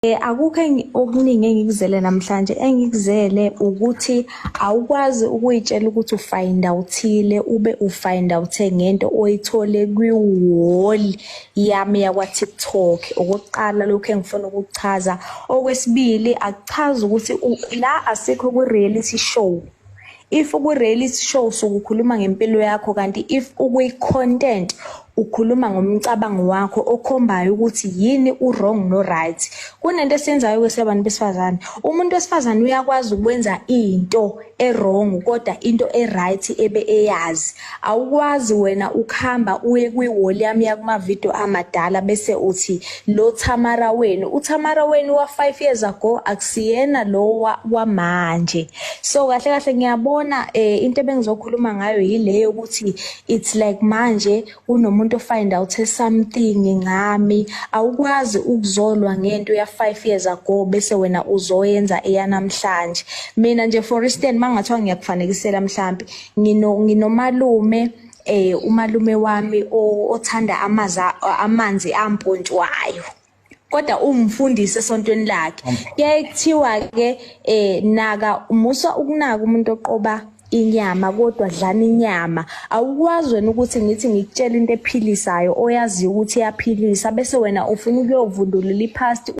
Akukho okuningi engikuzele namhlanje. Engikuzele ukuthi awukwazi ukuyitshela ukuthi u-find out-ile ube u-find out-e ngento oyithole kwi-wall yami yakwa-TikTok. Okokuqala lokhu engifuna ukukuchaza. Okwesibili, akuchazi ukuthi la asikho kwi-reality show. If ukwi-reality show usuke ukhuluma ngempilo yakho, kanti if ukwi-content ukhuluma ngomcabango wakho okhombayo ukuthi yini u-wrong no-right. Kunento esiyenzayo-ke siyabantu besifazane. Umuntu wesifazane uyakwazi ukwenza into e-wrong kodwa into e-right ebe eyazi. Awukwazi wena ukuhamba uye kwi-wall yami yakumavidiyo amadala bese uthi lo Thamara wenu, uThamara wenu wa-5 years ago akusiyena lo wamanje. So kahle kahle ngiyabona into ebengizokhuluma ngayo yile yokuthi it's like manje kunomuntu o-find out something ngami. Awukwazi ukuzolwa ngento ya 5 years ago bese wena uzoyenza eyanamhlanje. Mina nje, for instance, mangathiwa ngiyakufanekisela, mhlambi nginomalume, umalume wami othanda amanzi ampontshwayo, kodwa umfundisi esontweni lakhe. Kuyaye kuthiwa ke naka umusa ukunaka umuntu oqoba inyama, kodwa dlana inyama. Awukwazi wena ukuthi ngithi ngikutshela into ephilisayo oyaziyo ukuthi iyaphilisa, bese wena ufuna ukuyovundulula i-past.